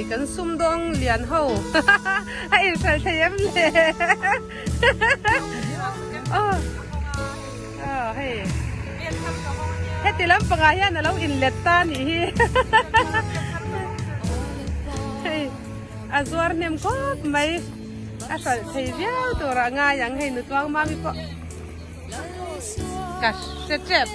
kan sumdawng lian ho a inhralh thei em le aw aw hei heti lampangah hian a lo inlet ta a nih hi hei a zuar hnem khawp mai a hralh thei viau turah ngai ang hei nutluang mami pawh ka hre tep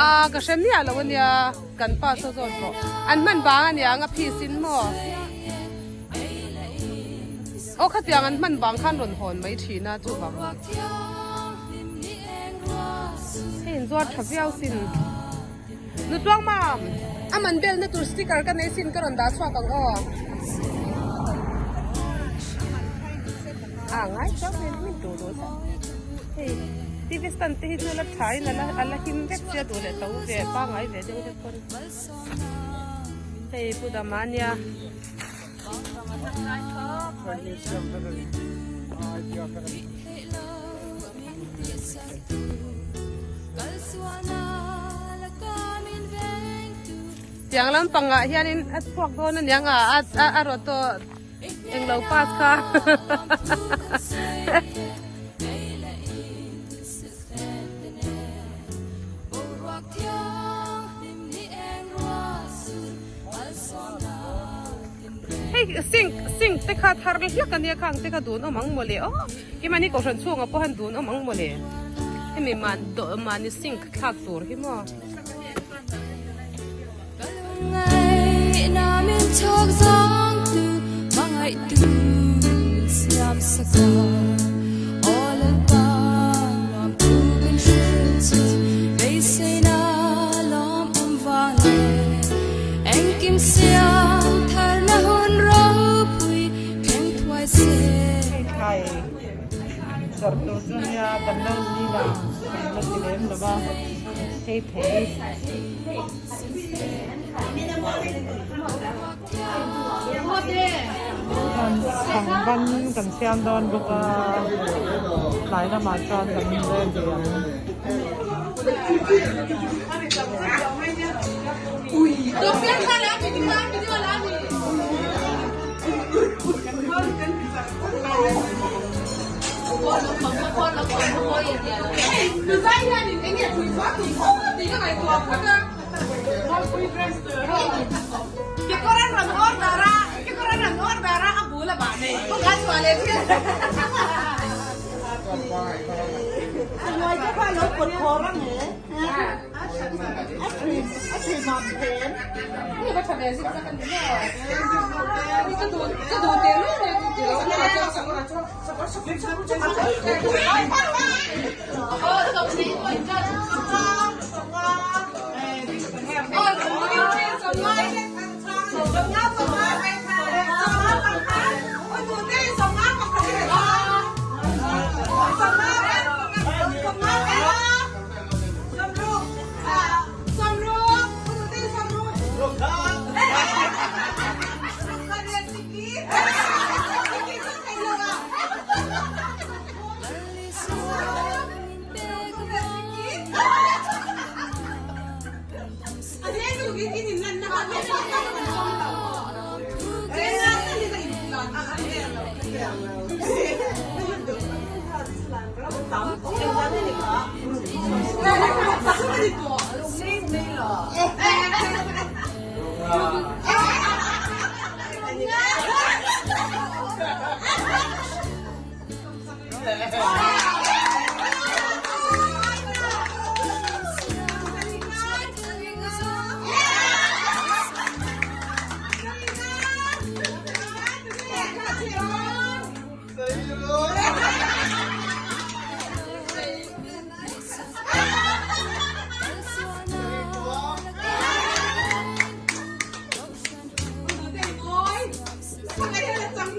a ka hre miah lo ania kan pa saw zawt pawh an hman vang ania ang a phis in maw aw khatiang an hman vang khan rawn hawn mai thin a chuvang hei inzuar tha viau sin Nutluang mam, a man belna tur sticker ka nei sin ka rawn dah chhuak ang aw. A ngai chuang hmel min tur duh sa. Hei TV stand te hi chu la tha in ala ala him vek sia duh leh to ve pangai ve deuh te pawn. Hei Pu Dama ania. Tiang lampangah hianin a chhuak dawn a niang a a rawt tawh englo pass kha. Hei sink sink te kha thar hlak ania khang te kha dun awm ang mawle aw kimani kohhran chhungah pawh han dun awm ang mawle hemi man mahni sink thlak tur hi maw. Hei chawrh tur chu nia kan lo ni la kan la ti lem lo va hei thei chhang ban kan siam dawn bawk a tlai lamah chuan kan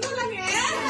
ready ang.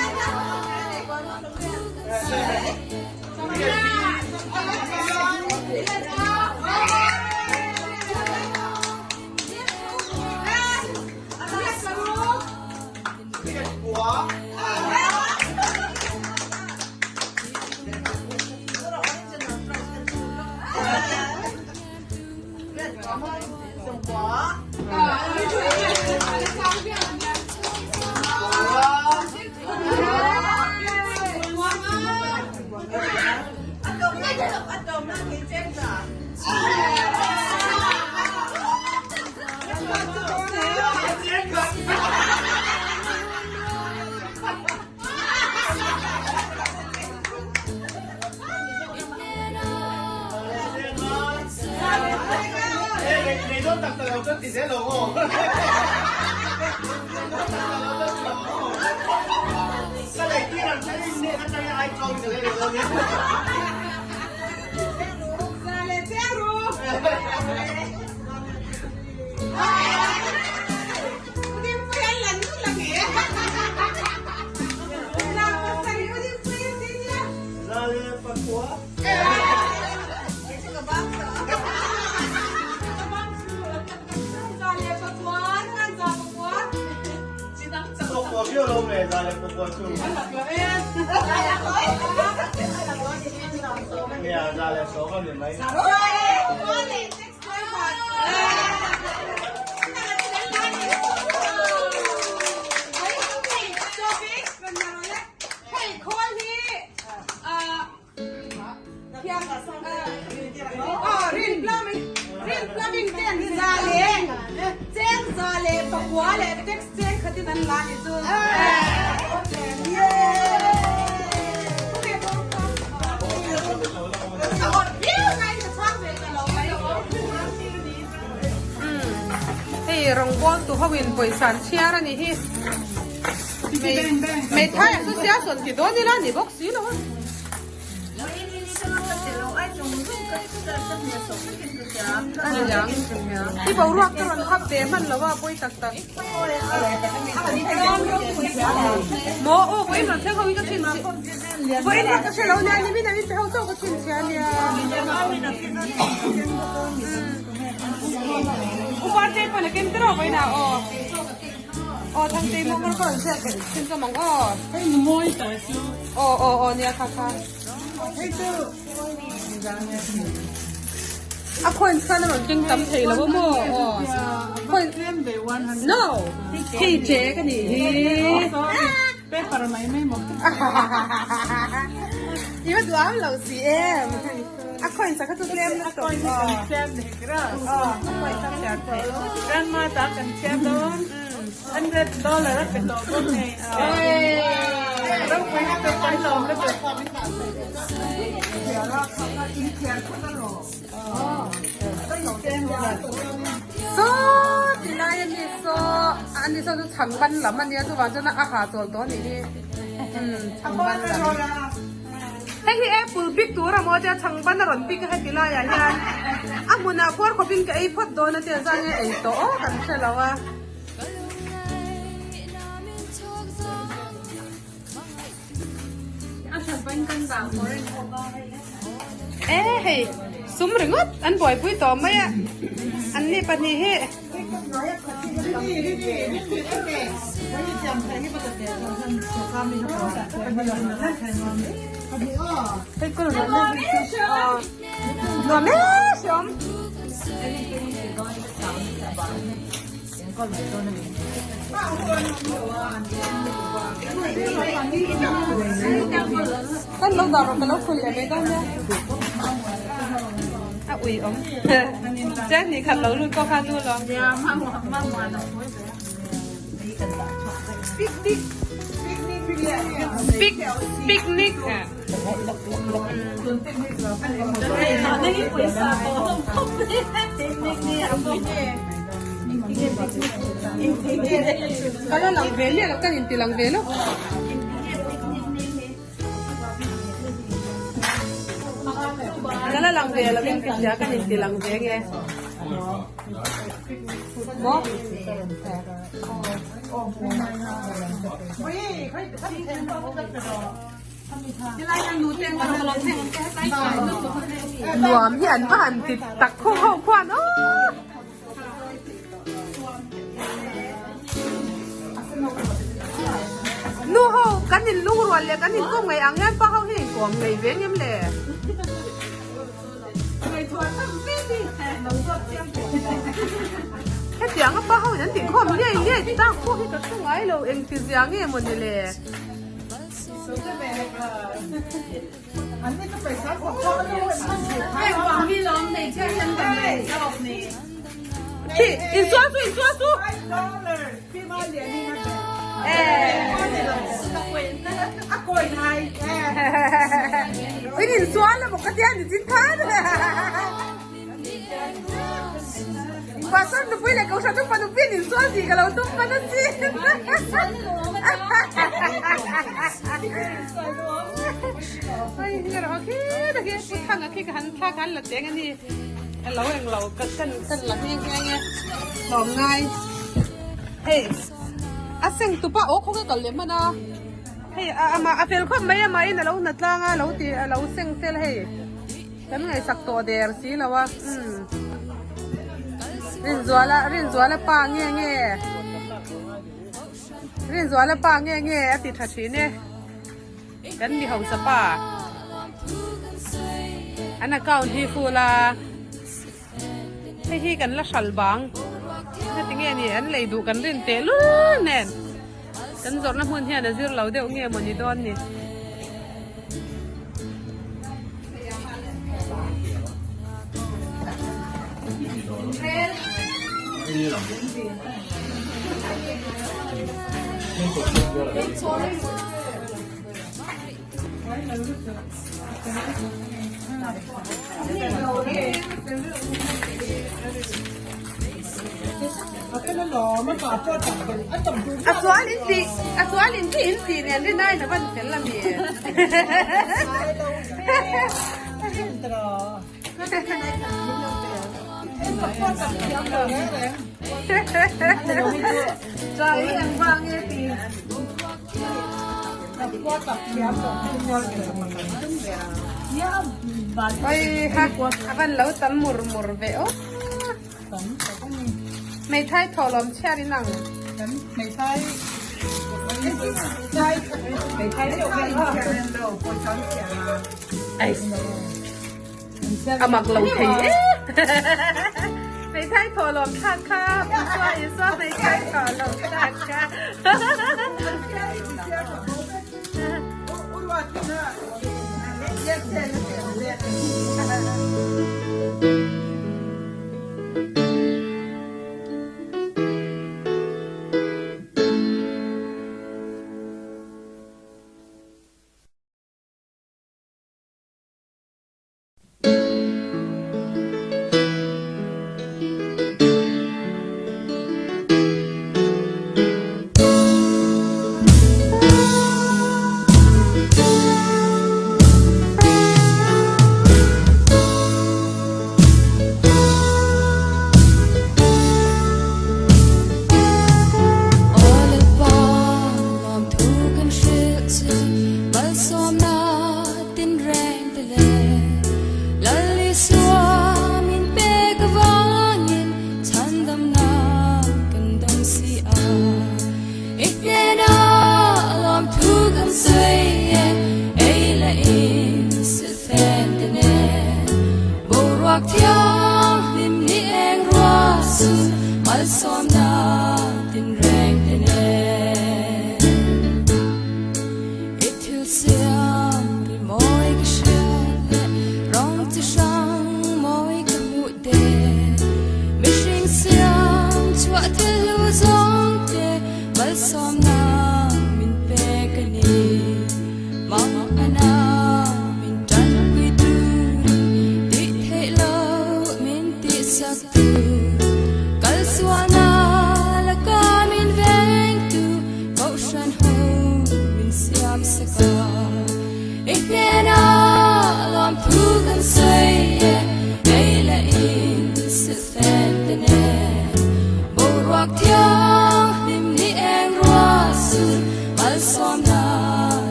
Hei rawngbawl tu ho in pawisa an chhiar a ni hi. Hmeithai association ti dawn ila ni bawk si lo a. I boruak ka rawn hap ve hman lo a pawi tak tak. Maw aw vawiin rawn thleng ho hi ka chhin chhi vawiin rawn ka hre lo nia nimin an inpe ho chauh ka chhin chhia nia. Uparte pawn a ken tiraw vawiin ah aw. Aw Thangtei maw ka rawn ziak theih thin zawm ang aw. Hei nu mawi ta chu. Aw aw aw nia kha kha. Hei chu. A coins khan a rawn keng tam thei lo a maw aw. Coin tlem ve 100. No. Hei che ka nih hi. Paper mai mai maw. I va duh am lo si em. A coins a kha chu tlem lutuk. A coins kan chhiar thei kira. Aw a coins a chhiar thei. Grandma ta kan chhiar dawn. $100 a pe tawh bawk nei. Ropui lutuk kan lawm lutuk. Saw ti lai a ni saw a ni saw chu chhang ban lam a nia chuvang chuan a ha chawl tawh a nih hi. Chhang ban lam. Hei hi apple pick tur a maw tia chhang ban a rawn pick a heti laiah hian a hmunah khuar khawpin ka ei phawt dawn a tia zan nge ei tawh aw kan hre lo a. E hei sum ringawt an buaipui tawh mai a an ni pahnih hi. Nuam e hriawm. Kan lo dah rawh ka lo khul leh mai dawn nia. A ui awm. Chen ni khat lo lut pawh kha nu lo. Picnic. Pic picnic. Ka la lang ve miah lo ka inti lang ve lo. Ka la lang ve lo in ka hria ka inti lang ve nge. Maw? Nuam hi an va han ti tak khaw ho khuan aw. Nu ho kan in lungrual leh kan in kawm ngei ang hian pa ho hi in kawm ngei ve ngem le. Hetiang a pa ho in an tih khawm liai liai tak pawh hi ka hre ngai lo engti zia nge maw ni le. Khi in sual su in sual su. In in sual la maw ka tia ni chin khan. Pastor nupui leh kohhran upa nupui an insual tih ka lo tum hman a sin. Hei hi erawh khi ta khi pu thanga khi ka han thla ka han la cheng a ni. Ka lo eng lo ka kan kan la nghe nghe nge hlawm ngai. Hei a seng tupa aw khaw ka kal leh hman a. Hei a amah a fel khawp mai amahin a lo hna tlang a lo ti a lo seng fel hei. Kan ngaihsak tawh der si lo a umm Rinzuala Rinzuala pa nge nge Rinzuala pa nge nge a ti tha thin e kan mi hausa pa an account hi full a hei hi kan la hral bang heti nge ni an lei duh kan rin teh lul nen kan zawrhna hmun hian a zir lo deuh nge maw ni dawn ni. A sual in tih a sual in tih in tih nen rin aiin a van fel a mi. Oi ha a van lo tam mur mur ve aw. Hmeithai thawhlawm chhiar in ang. A mak lo thei e. Hmeithai thawhlawm thlak kha Isua Isua hmeithai thawhlawm thlak kha.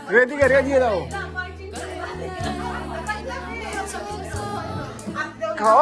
Ready ka ready lo. Có.